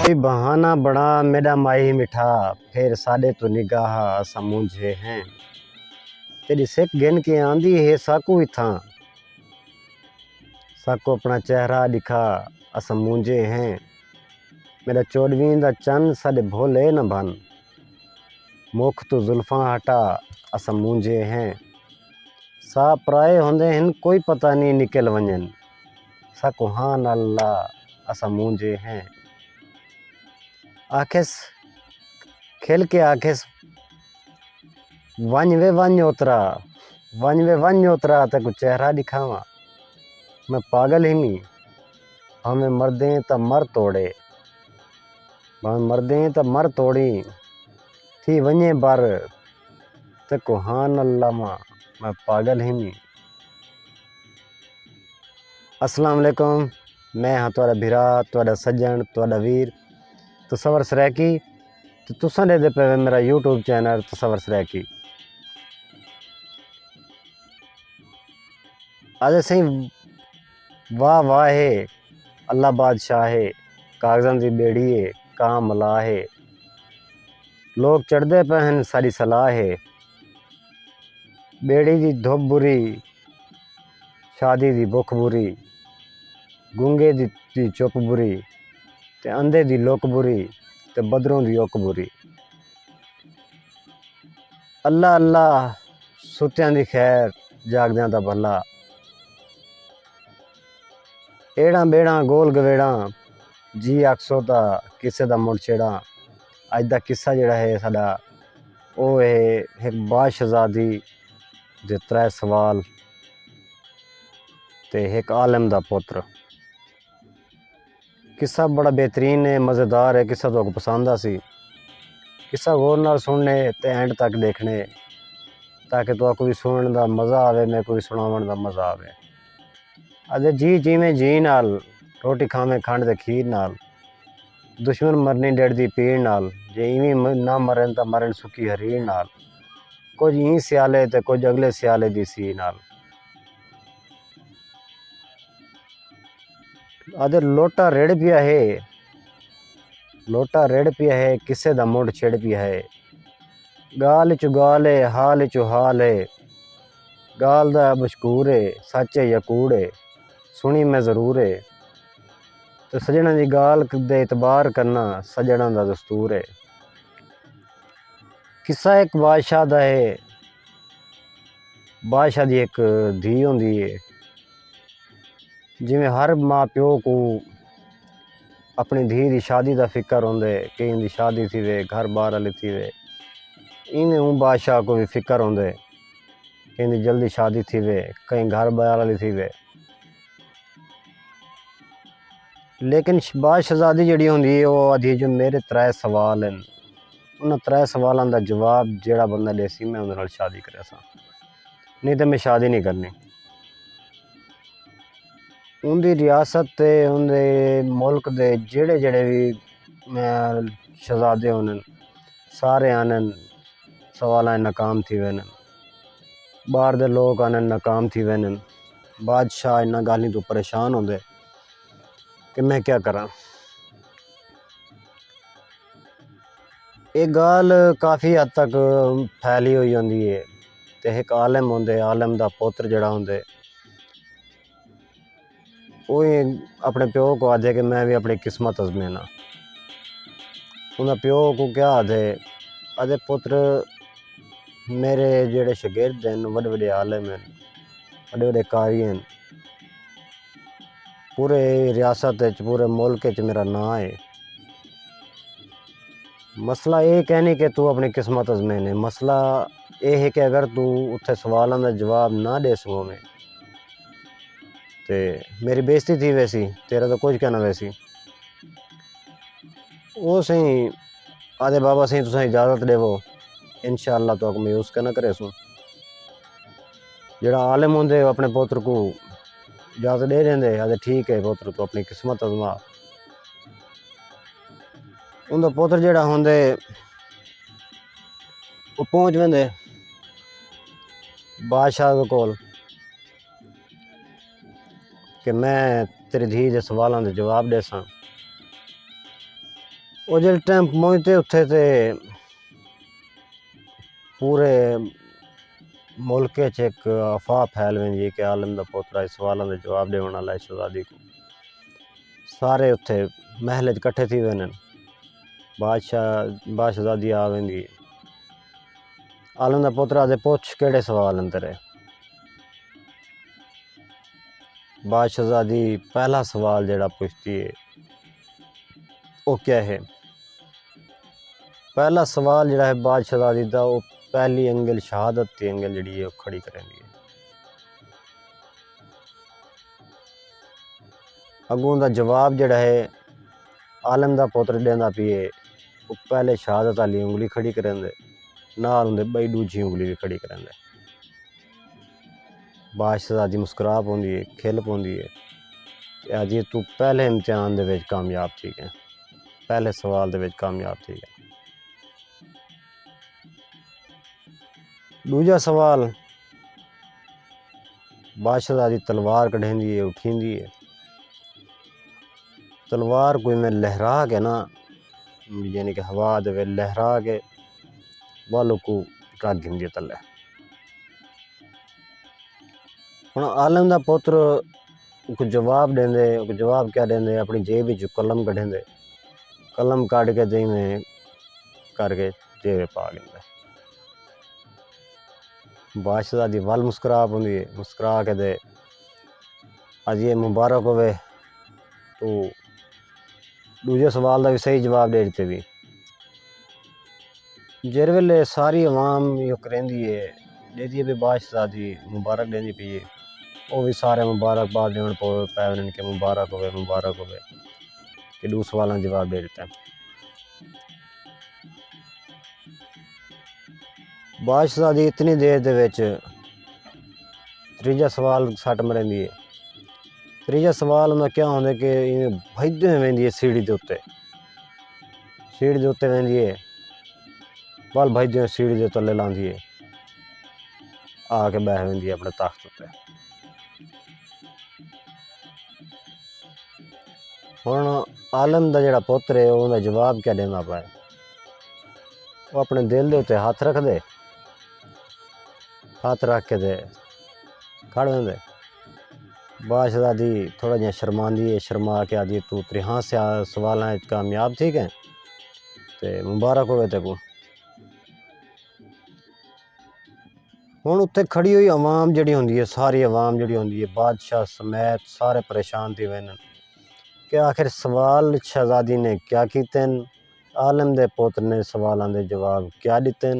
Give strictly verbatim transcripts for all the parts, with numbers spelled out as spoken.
کوئی بہانہ بݨا میݙا ماہی مٹھا، پھر ساݙے توں نگاہ اساں مونجھے ہیں۔ تیݙی سک گھن کے آندی ہے ساکوں اتھاں، ساکوں اپݨا چہرہ ݙکھا، اساں مونجھے ہیں۔ میݙا چوݙویں دا چن ساݙے بھولے نہ بھن، مکھ توں زلفاں ہٹا، اساں مونجھے ہیں۔ ساہ پرائے ہوندے ہن، کوئی پتہ نی نکل ونڄن، ساکوں ہاں نال لا، اساں مونجھے ہیں۔ آکھیس، کھل کے آکھیس، ونڄ وے ونڄ اوترا، ونڄ وے ونڄ اوترا، تیکوں چہرہ ݙکھاواں۔ میں پاڳل ہیمی، بھانویں مردیں تاں مر توڑے، بھانویں مردیں تاں مر توڑیں، تھی ونڄے بر، تیکوں ہاں نال لاواں، میں پاڳل ہیمی۔ السلام علیکم، میں ہاں تہاݙا بھرا، تہاݙا سڄݨ، تہاݙا ویر تصور سرائیکی، تے تساں ݙیہدے پئے وے میݙا یوٹیوب چینل تصور سرائیکی۔ آہدے سئیں، واہ واہ ہے، اللہ بادشاہ ہے، کاغذاں دی ٻیڑی ہے، کاں ملاح ہے۔ لوک چڑھدے پئے ہن، ساݙی صلاح ہے۔ ٻیڑی دی دھپ بری، شادی دی بکھ بری، گنگے دی، دی چپ بری، تے اندھے دی لک بری، تے بدروں دی اک بری۔ اللہ اللہ، ستیاں دی خیر، جاڳدیاں دا بھلا۔ ایڑاں ٻیڑاں گول گویڑاں، جی آکھسو تاں قصے دا منڈھ چھیڑاں۔ اڄ دا قصہ جیڑھا ہے ساݙا، او ہے ہک با شہزادی دے ترے سوال تے ہک عالم دا پتر۔ قصہ بڑا بہترین ہے، مزیدار ہے، قصہ تہاکوں پسند آسی۔ قصہ غور نال سݨݨے تے اینڈ تک ݙیکھݨے، تاکہ تہاکوں وی سݨݨ دا مزہ آوے، میکوں وی سݨاوݨ دا مزہ آوے۔ آہدے جی جیویں جی نال، روٹی کھاویں کھنڈ تے کھیر نال، دشمن مرنی ݙیڑھ دی پیڑ نال، جے ایویں م-، نہ مرن تاں مرن سکی حریر نال، کجھ ایں سیالے تے کجھ اڳلے سیالے دی سی نال۔ آہدے لوٹا رڑ پیا ہے، لوٹا رڑ پیا ہے، قصے دا منڈھ چھڑ پیا ہے۔ ڳالھ اچوں ڳالھ ہے، حال اچوں حال ہے۔ ڳالھ دا مشکور ہے، سچ ہے یا کوڑ ہے، سݨی میں ضرور ہے۔ تے سڄݨاں دی ڳالھ دے اعتبار کرنا سڄݨاں دا دستور ہے۔ قصہ ہک بادشاہ دا ہے۔ بادشاہ دی ہک دھی ہوندی ہے۔ جیویں ہر ماء پیو کوں اپݨی دھی دی شادی دا فکر ہوندے کہ ایندی شادی تھیوے، گھر ٻار آلی تھیوے، ایویں اوں بادشاہ کوں وی فکر ہوندے کہ ایندی جلدی شادی تھیوے، کہیں گھر ٻار آلی تھیوے۔ لیکن ش-، با شہزادی جیڑھی ہوندی ہے، او آہدی ہے جو میݙے ترے سوال ہن، انہاں ترے سوالاں دا جواب جیڑھا بندہ ݙیسی، میں اوندے نال شادی کریساں، نی تے میں شادی نی کرنی۔ اوندی ریاست تے اوندے ملک دے جیڑھے جیڑھے وی، اے، شہزادے ہوندن، سارے آندن سوالاں اچ ناکام تھی ویندن۔ ٻاہر دے لوک آندن ناکام تھی ویندن۔ بادشاہ انہاں ڳالھیں توں پریشان ہوندے کہ میں کیا کراں۔ اے ڳالھ کافی حد تک پھیلی ہوئی ہوندی ہے تے ہک عالم ہوندے، عالم دا پتر جیڑھا ہوندے، او اپݨے پیو کوں آہدے کہ میں وی اپݨی قسمت ازمینا۔ اوندا پیو کوں کیا آہدے؟ آہدے، پتر، میݙے جیڑھے شاگرد ہن، وݙے وݙے عالم ہن، وݙے وݙے قاری ہن، پورے ریاست اچ، پورے ملک اچ میݙا ناں ہے۔ مسئلہ اے کینی کہ توں اپݨی قسمت ازمینے، مسئلہ اے ہے کہ اگر توں اتھے سوالاں دا جواب نہ ݙے سڳویں تے میݙی بے عزتی تھی ویسی، تیݙا تاں کجھ کائنا ویسی۔ او سئیں آہدے، بابا سئیں، تساں اجازت ݙیوو، انشاءاللہ تہاکوں مایوس کائنا کریسوں۔ جیڑھا عالم ہوندے، او اپݨے پتر کوں اجازت ݙے ݙیندے، آہدے، ٹھیک ہے پتر، توں اپݨی قسمت ازما۔ اوندا پتر جیڑھا ہوندے، او پہنچ ویندے بادشاہ دے کول کہ میں تیݙی دھی دے سوالاں دے جواب ݙیساں۔ او جیلے ٹائم پہنچتے اتھے تے پورے ملک اچ ہک افواہ پھیل ویندی ہے کہ عالم دا پوترا اس سوالاں دے جواب ݙیوݨ آلا ہے شہزادی کوں۔ سارے اتھے محل اچ کٹھے تھی ویندن۔ بادشاہ، بادشاہزادی آ ویندی ہے۔ عالم دا پوترا آہدے، پچھ کیڑھے سوال اندر ہے؟ بادشاہزادی پہلا سوال جیڑھا پچھدی ہے، او کیا ہے؟ پہلا سوال جیڑھا ہے بادشاہزادی دا، او پہلی انگل، شہادت دی انگل جیڑھی ہے، او کھڑی کریندی ہے۔ اڳوں دا جواب جیڑھا ہے، عالم دا پتر ݙیندا پئے، او پہلے شہادت آلی انگلی کھڑی کریندے، نال اوندے ٻئی ݙوجھی انگلی وی کھڑی کریندے۔ بادشاہزادی مسکرا پوندی ہے، کھل پوندی ہے، تے آہدی ہے، توں پہلے امتحان دے وچ کامیاب تھی ڳئیں، پہلے سوال دے وچ کامیاب تھی ڳئیں۔ ݙوجھا سوال، بادشاہزادی تلوار کڈھیندی ہے، اٹھیندی ہے، تلوار کوں ایویں لہرا کے نا، یعنی کہ ہوا دے وچ لہرا کے ول اوکوں رکھ گھندی ہے تلے۔ ہݨ عالم دا پتر اوکوں جواب ݙیندے، اوکوں جواب کیا ݙیندے؟ اپݨی جیب وچوں قلم کڈھیندے، قلم کڈھ کے تے ایویں کر کے جیب وچ پا گھندے۔ بادشاہزادی ول مسکرا پوندی ہے، مسکرا کے تے آہدی ہے، مبارک ہووے، توں ݙوجھے سوال دا وی صحیح جواب ݙے ݙتے وی۔ جیڑھے ویلے ساری عوام ایہو کریندی ہے، ݙیہدی ہے بھئی بادشاہزادی مبارک ݙیندی پئی ہے، او وی سارے مبارکباد ݙیوݨ پو-، پئے ونڄن کہ مبارک ہووے، مبارک ہووے، کہ ݙو سوالاں جواب ݙے ݙتے۔ بادشاہزادی اتنی دیر دے وچ تریجھا سوال سٹ مریندی ہے۔ تریجھا سوال اوندا کیا ہوندا کہ ایویں بھڄدے ہوئے ویندی ہے سیڑھی دے اتے، سیڑھی دے اتے ویندی ہے، ول بھڄدے ہوئے سیڑھی دے تلے لاندی ہے، آ کے ٻہہ ویندی ہے اپݨے تخت اتے۔ ہݨ عالم دا جیڑھا پتر ہے، اوندا جواب کیا ݙیندا پئے؟ او اپݨے دل دے اتے ہتھ رکھدے، ہتھ رکھ کے تے کھڑ ویندے۔ بادشاہزادی تھوڑا جیہاں شرماندی ہے، شرما کے آہدی، توں تریہاں سیا-، سوالاں وچ کامیاب تھی ڳئیں تے مبارک ہووے تیکوں۔ ہݨ اتھے کھڑی ہوئی عوام جیڑھی ہوندی ہے، ساری عوام جیڑھی ہوندی ہے، بادشاہ سمیت سارے پریشان تھی ویندن کہ آخر سوال شہزادی نے کیا کیتے ہن، عالم دے پتر نے سوالاں دے جواب کیا ݙتے ہن،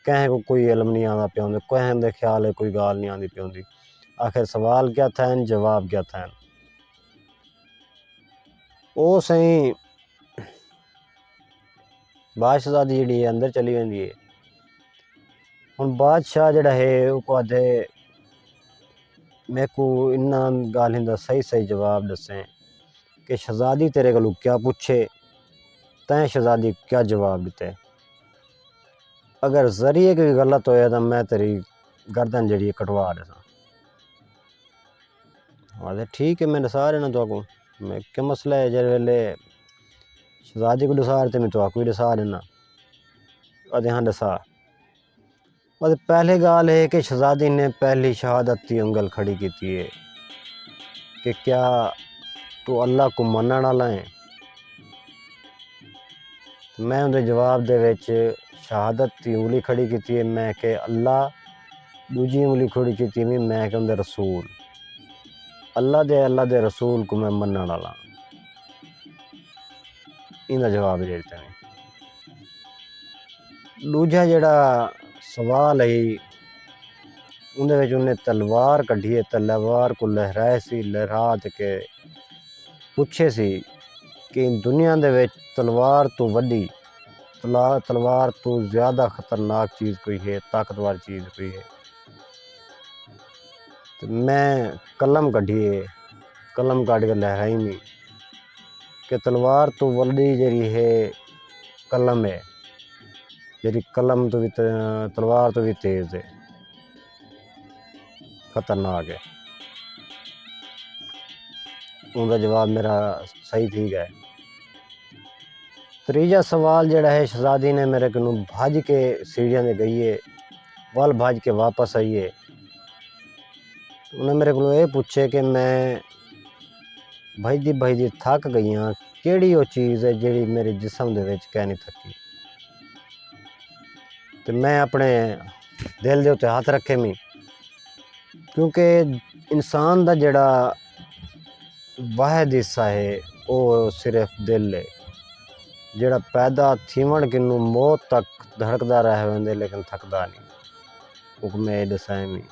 کہیں کوں کوئی علم نہیں آندا پیا ہوندے، کہیں دے خیال ہے کوئی ڳالھ نہیں آندی پئی ہوندی۔ آخر سوال کیا تھئے ہن، جواب کیا تھئے ہن؟ او سئیں بادشاہزادی جیڑھی ہے اندر چلی ویندی ہے۔ ہݨ بادشاہ جیڑھا ہے، اوکوں آہدے، میکوں انہاں ڳالھیں دا صحیح صحیح جواب ݙسیں کہ شہزادی تیرے کولوں کیا پچھے، تیں شہزادی کوں کیا جواب ݙتے۔ اگر ذرے کوں وی غلط ہویا تاں میں تیری گردن جیڑھی ہے کٹوا ݙیساں۔ آہدے، ٹھیک ہے، میں ݙسا ݙینا تہاکوں۔ میں کیا مسئلہ ہے، جیڑھے ویلے شہزادی کوں ݙسا ݙتے، میں تہاکوں وی ݙسا ݙینا۔ آہدے، ہاں، ݙسا۔ آہدے، پہلی ڳالھ ہے کہ شہزادی نے پہلی شہادت دی انگل کھڑی کیتی ہے کہ کیا توں اللہ کوں منݨ آلا ہیں؟ میں اوندے جواب دے وچ شہادت دی انگلی کھڑی کیتی ہے، میں کہ اللہ، ݙوجھی انگلی کھڑی کیتی ہے، میں کہ اوندے رسول، اللہ دے، اللہ دے رسول کوں میں منݨ آلا ہاں۔ ایندا جواب ݙے ݙتے نے۔ ݙوجھا جیڑھا سوال ہئی، اوندے وچ انہیں تلوار کڈھی ہے، تلوار کوں لہرائے سی، لہرا تے کے پچھے سی کہ ایں دنیا دے وچ تلوار توں وݙی، تلا-، تلوار توں زیادہ خطرناک چیز کوئی ہے، طاقتور چیز کوئی ہے؟ تے میں قلم کڈھی ہے، قلم کڈھ کے لہرائی میں کہ تلوار توں وݙی جیڑھی ہے، قلم ہے، جیڑھی قلم توں وی تے-، تلوار توں وی تیز ہے، خطرناک ہے۔ اوندا جواب میرا صحیح تھی ڳیا ہے۔ تریجا سوال جڑا ہے، شہزادی نے میرے کنوں بھج کے سیڑھیاں دے گئی ہے، ول بھج کے واپس آئی ہے۔ انہیں میرے کنوں یہ پوچھے کہ میں بھجدی بھجدی تھک گئی ہاں، کیڑی وہ چیز ہے جڑی میرے جسم دے وچ کہہ نہیں تھکی؟ تے میں اپنے دل دے اتنے ہاتھ رکھے می، کیونکہ انسان دا جڑا واحد حصہ ہے، وہ صرف دل ہے، جڑا پیدا تھیوݨ کنوں موت تک دھڑکدا رہ ویندے، لیکن تھکدا نہیں۔ کیونکہ میں یہ ݙسائیں بھی،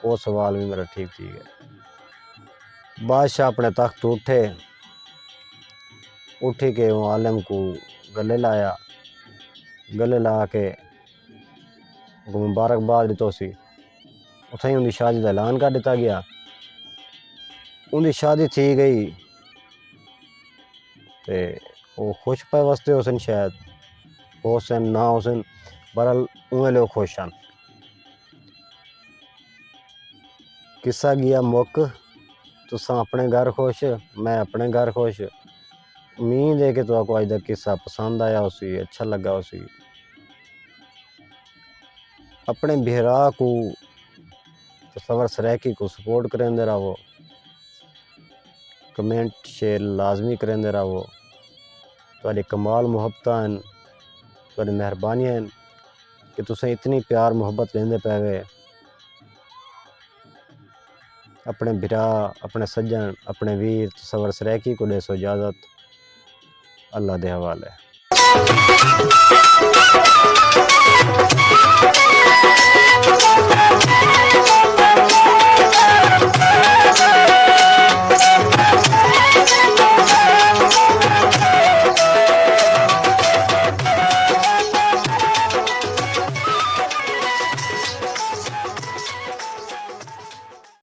وہ سوال بھی میرا ٹھیک تھی ڳیا۔ بادشاہ اپنے تخت اٹھے، اٹھی کے وہ عالم کو گلے لایا، گلے لا کے مبارکباد ݙتو سی۔ اتھائیں ان دی شادی دا اعلان کر ݙتا ڳیا۔ ان دی شادی تھی ڳئی تے او خوش پئے وسدے ہوسن، شاید ہوسن نہ ہوسن، بہرحال اوں ویلے او خوش ہن۔ قصہ ڳیا مک، تساں اپݨے گھر خوش، میں اپݨے گھر خوش۔ امید ہے کہ تہاکوں اڄ دا قصہ پسند آیا ہوسی، اچھا لڳا ہوسی۔ اپݨے بھرا کوں، تصور سرائیکی کوں سپورٹ کریندے رہو، کمنٹ شیئر لازمی کریندے رہو۔ تہاݙے کمال محبتاں ہن، تہاݙی مہربانیاں ہن کہ تساں اتنی پیار محبت ݙیندے پئے وے۔ اپݨے بھرا، اپݨے سڄݨ، اپݨے ویر تصور سرائیکی کوں ݙیسو اجازت۔ اللہ دے حوالے۔